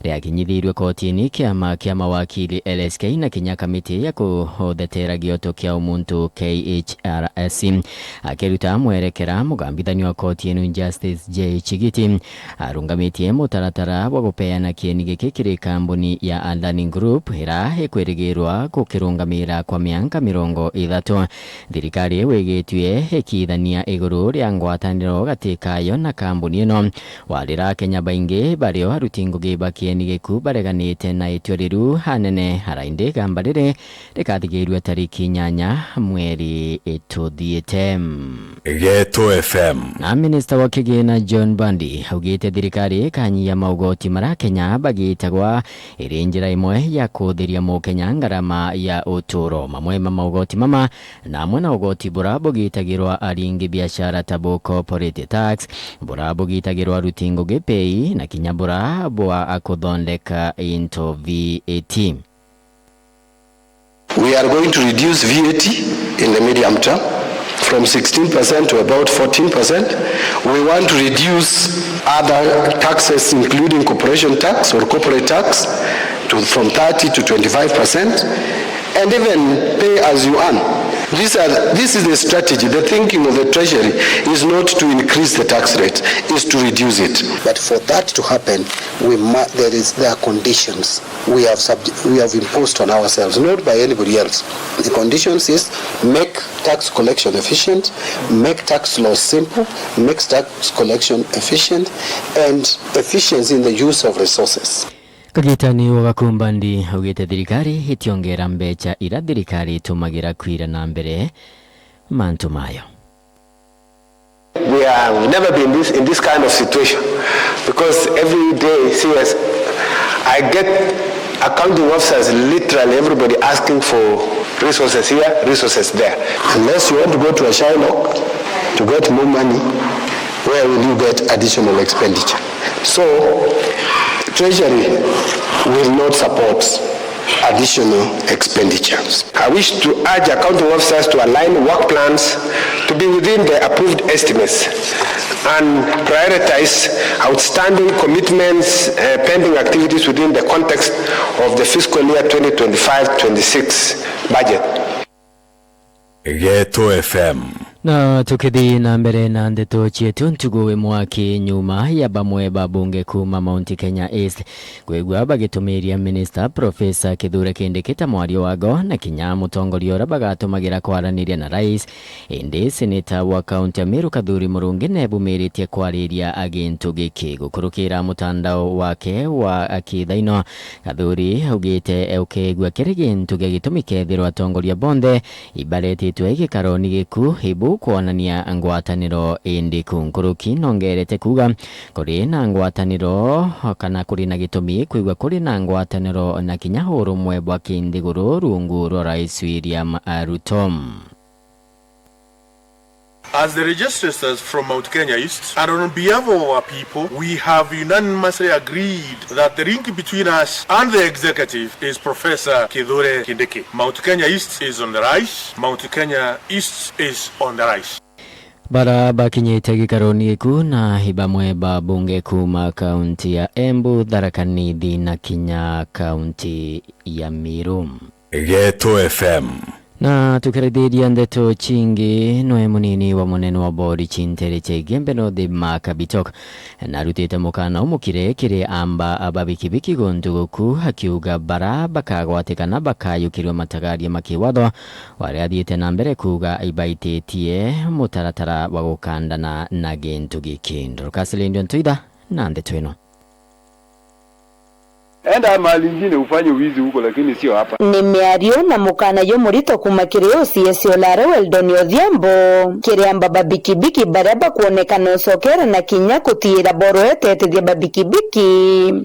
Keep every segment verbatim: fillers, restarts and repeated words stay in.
Riakinyithiirue kotini, kiama kia mawakili L S K na kinya kamiti ya kuthetera gioto kia umuntu K H R S. Akiruta mwerekera, mugambithania wa koti inu Justice J Chigiti arungamitie mutaratara bwa gupeana kieni giki kiri kambuni ya Adani Group, ira ikwirigirwa gukirungamira kwa mianka mirongo ithatu. Thirikari iwigitue ikithania iguru ria ngwataniro gati kayo na kambuni ino, warira Akenya baingi bario aruti ngugi ba kieni giku bareganite na itua riru anene. Ara indi igamba riri rikathigirua tariki inyanya mweri tuthiite. Geto F M. Na minista wa kigina John Bandi augite thirikari ikanyia maugoti mara Akenya bagitagwa iri njira imwe ya kuthiria mukenya ngarama ya uturo. Mamwe ma maugoti mama na amwe na ugoti bura bugitagirwa aringi biashara ta bu corporate tax, bura bugitagirwa aruti ngugi pay, na kinya bura bwa kuthondeka into V A T. We are going to reduce V A T in the medium term from sixteen percent to about fourteen percent. We want to reduce other taxes, including corporation tax or corporate tax, to, from thirty to twenty-five percent, and even pay as you earn. These are, this is the strategy. The thinking of the Treasury is not to increase the tax rate, is to reduce it. But for that to happen, we mu-, there is, there are conditions we have sub-, we have imposed on ourselves, not by anybody else. The conditions is make tax collection efficient, make tax laws simple, make tax collection efficient, and efficiency in the use of resources. Kagitani wa Gakumbandi augite thirikari itiongera mbecha ira thirikari itumagira kwira na mbere mantu mayo. We have never been this, in this kind of situation, because every day, C S, I get accounting officers, literally everybody asking for resources here, resources there. Unless you want to go to a Shylock to get more money, where will you get additional expenditure? So, Treasury will not support additional expenditures. I wish to urge accounting officers to align work plans to be within the approved estimates and prioritize outstanding commitments, uh, pending activities within the context of the fiscal year twenty twenty-five twenty-six budget. Geto F M. Na tukithii na mbere na ndeto cietu, ntugu wi mwaki nyuma ya bamwe ba bunge kuuma Mount Kenya East kwigua bagitumiria minista Professor Kithure Kindiki ta mwaria wago, na kinya mutongoria uria bagatumagira kwaraniria na rais. Indi seneta wa kaunti ya Meru Kathuri Murungi nebumiritie kwariria gintu giki. Gukurukira mutandao wake wa kithaino, Kathuri augite ukegua kiri gintu gia gitumi kethirwa atongoria bonthe ibaretitwe gikaroni giku ibu kwonania ngwataniro indiku. Nkuruki nongerete kuuga kuri na ngwataniro kana kuri na gitumi kwigua kuri na ngwataniro na kinya urumwe bwa kinthiguru rungu rwa Rais William Ruto. As the registrators from Mount Kenya East, and on behalf of our people, we have unanimously agreed that the link between us and the executive is Professor Kithure Kindiki. Mount Kenya East is on the rise. Mount Kenya East is on the rise. Bara bakinyite gikaroni giku na ibamwe ba bunge kuuma kaunti ya Embu, Tharaka Nithi na kinya kaunti ya Meru. Geto F M. Na tukirithiria ndeto cingi, noe munini wa munene wa bori cintere cia Igembe North Mark Bitok narutite mukana umukire kiri amba ba bikibiki guntu guku, akiuga bara bakagwatikana bakayukirwe matagaria ma kiwatho, waria athiite na mbere kuuga ibaititie mutaratara wa gukandana na gintu giki. Dorcas Lindio Ntwitha na ndeto ino. Enda mahali ingine ufanye wizi huko, lakini sio hapa. Ni miario na mukana jumurito kuuma kiri O C S Olaro Weldon Odhiambo, kiri amba ba bikibiki baria bakwonekana ucokera na kinya kutiira boro etetithia ba bikibiki,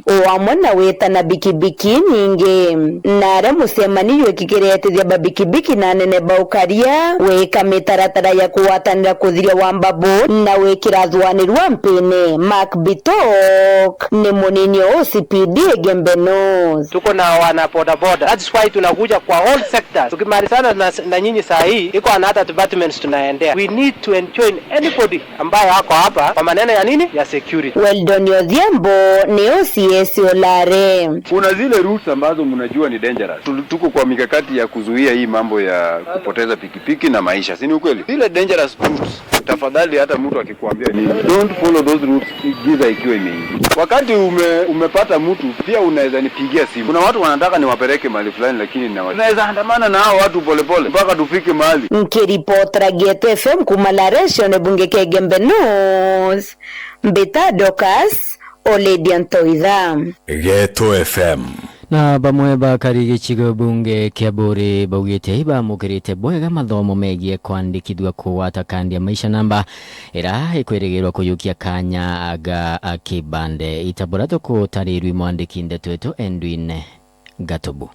o amwe na witana bikibiki nyingi. Na aria mucemanio jwikikire etithia ba bikibiki na anene ba ukaria, wika mitaratara ya kugwatanira kuthiria wamba buu na wikira thuanirua mpini. Mark Bitok ni munini o C P D Igembe North. Tuko na wana boda boda. That's why tunakuja kwa all sectors. Tukimalizana na, na nyinyi saa hii, iko na hata departments tunaendea. We need to enjoin anybody ambaye ako hapa kwa maneno ya nini? Ya security. Weldon Odhiambo ni O C S Olare. Kuna zile routes ambazo mnajua ni dangerous. Tu-, tuko kwa mikakati ya kuzuia hii mambo ya kupoteza pikipiki na maisha, si ni ukweli? Zile dangerous routes, tafadhali, hata mtu akikuambia nini, don't follow those routes giza ikiwa imeingia. Wakati ume-, umepata mtu, pia unaweza nipigia simu. Kuna watu wanataka niwapeleke mahali fulani, lakini nawa-, naweza andamana na hao watu polepole mpaka tufike mahali. Nkiripotera Geto F M kuma Laresho ne bunge ke Gembe North, mbita Dorcas Oledia Ntoitha. Geto F M. Na bamwe bakari gicigo bunge kia Buuri baugite ibamukirite bwega mathomo megie kwandikithua kugwata kandi ya Maisha Namba, ira ikwirigirwa kuyukia kanya ga kibande. Itabura tukutarirwi mwandiki ndeto yetu Edwin Gatobu.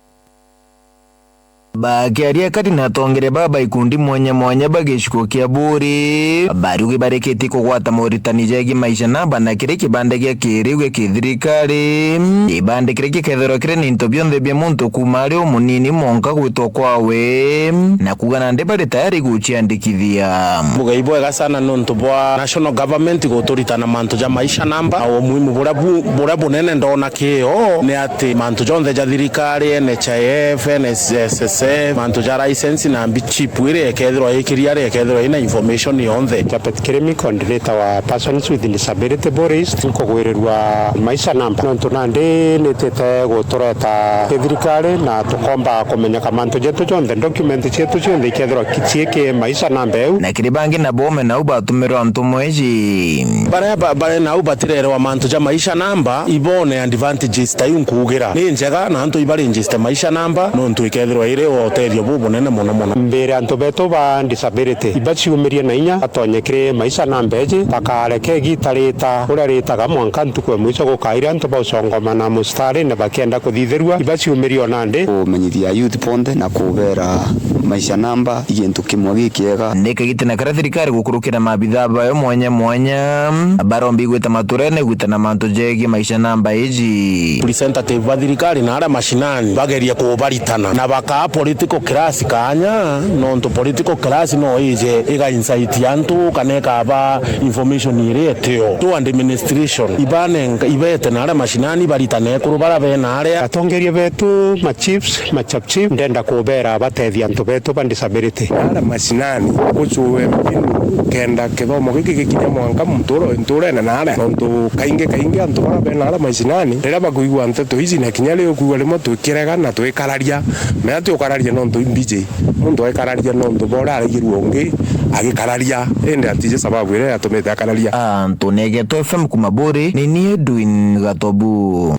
Bakiaria kari na atongeria baba ikundi mwanya mwanya ba gicigo kia Buuri, bariuga ibarikitie kugwata moritani jegie Maisha Namba na kiri kibande gia kiriu gia kithirikari. Kibande kiria gikethirwa kiri na into bionthe bia muntu kuuma ari umunini mwanka gwitwa kwawe, na kuuga nandi bari tayari guciandikithia. Bugai bwega sana nontu bwa national government guturitana mantu ja Maisha Namba. Na umuhimu buria bu-, buria bunene ndona kio ni ati mantu jonthe ja thirikari, N H I F, N S S F, mantu ja license na mbi chip iria ikethirwa ikiria ri ikethirwa ina information yonthe. Japhet Kirimi, coordinator wa persons with disability bodies, nkugwirirwa Maisha Namba. Nontu nandi nitite gutureta kithirikari na tukomba kumenyeka mantu jetu jonthe, document cietu cionthe ikethirwa ki-, ciiki Maisha Namba eu. Na kiri bangi nabo me nau batumirwa ntumwa iji. Baria ba-, bari nau batirerewa mantu ja Maisha Namba, ibone advantages ta iu nkuugira. Ni njega na antu iba register Maisha Namba, nontu ikethirwa iri o utethio bubunene mono mono. Mbire antu betu ba disability, ibaciumirie na inya, batonye kiri Maisha Namba iji, bakareke igita rita uria ritaga mwanka ntuku ya mwico gukaira antu baucongomana mustarini bakienda kuthithirua, ibaciumirie o nandi. Kumenyithia youth bonthe na kubera Maisha Namba i gintu kimwe gikiega. Ni kagitene karia thirikari gukurukira maabithaa bayo mwanya mwanya barombi gwita maturene gwita na mantu jegie Maisha Namba iji. Representative ba thirikari na aria mashinani bagerie kubaritana na bakaa political class kaanya, nontu political class no ije iga incite antu kana ikaba information iria itio. Tu administration ibanenga, ibete na aria mashinani baritane ekuru baria bena aria. Atongeria betu, ma chiefs, ma sub chief, ndenda kubera batethia antu betu ba disability. Aria mashinani gucuwe mbinu kenda kithomo giki gikinya mwanka muntu uria wi nturene na aria, nontu kaingi kaingi antu baria bena aria mashinani riria bakuigua nteto ici na kinya riu ukwigua rimwe twikirega na twikararia, mea ti ukararia nontu imbiji, muntu aikararia nontu bwa uria araigirua ungi agikararia, indi atiji sababu iria yatumite akararia. Antu ni Geto F M kuma Buuri, ni ni Edwin Gatobu.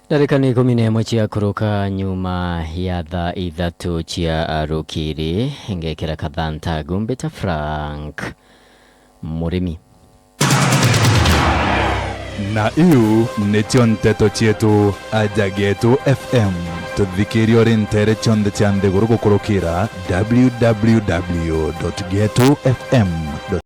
Ndarika ni ikumi na imwe cia kuruka nyuma ya thaa ithatu cia rukiri, ngekira kathanta gumbita Frank Murimi. Na iu nicio nteto cietu aja Getu F M. Tuthikirie uri nteere cionthe cia nthiguru gukurukira W W W dot getu F M dot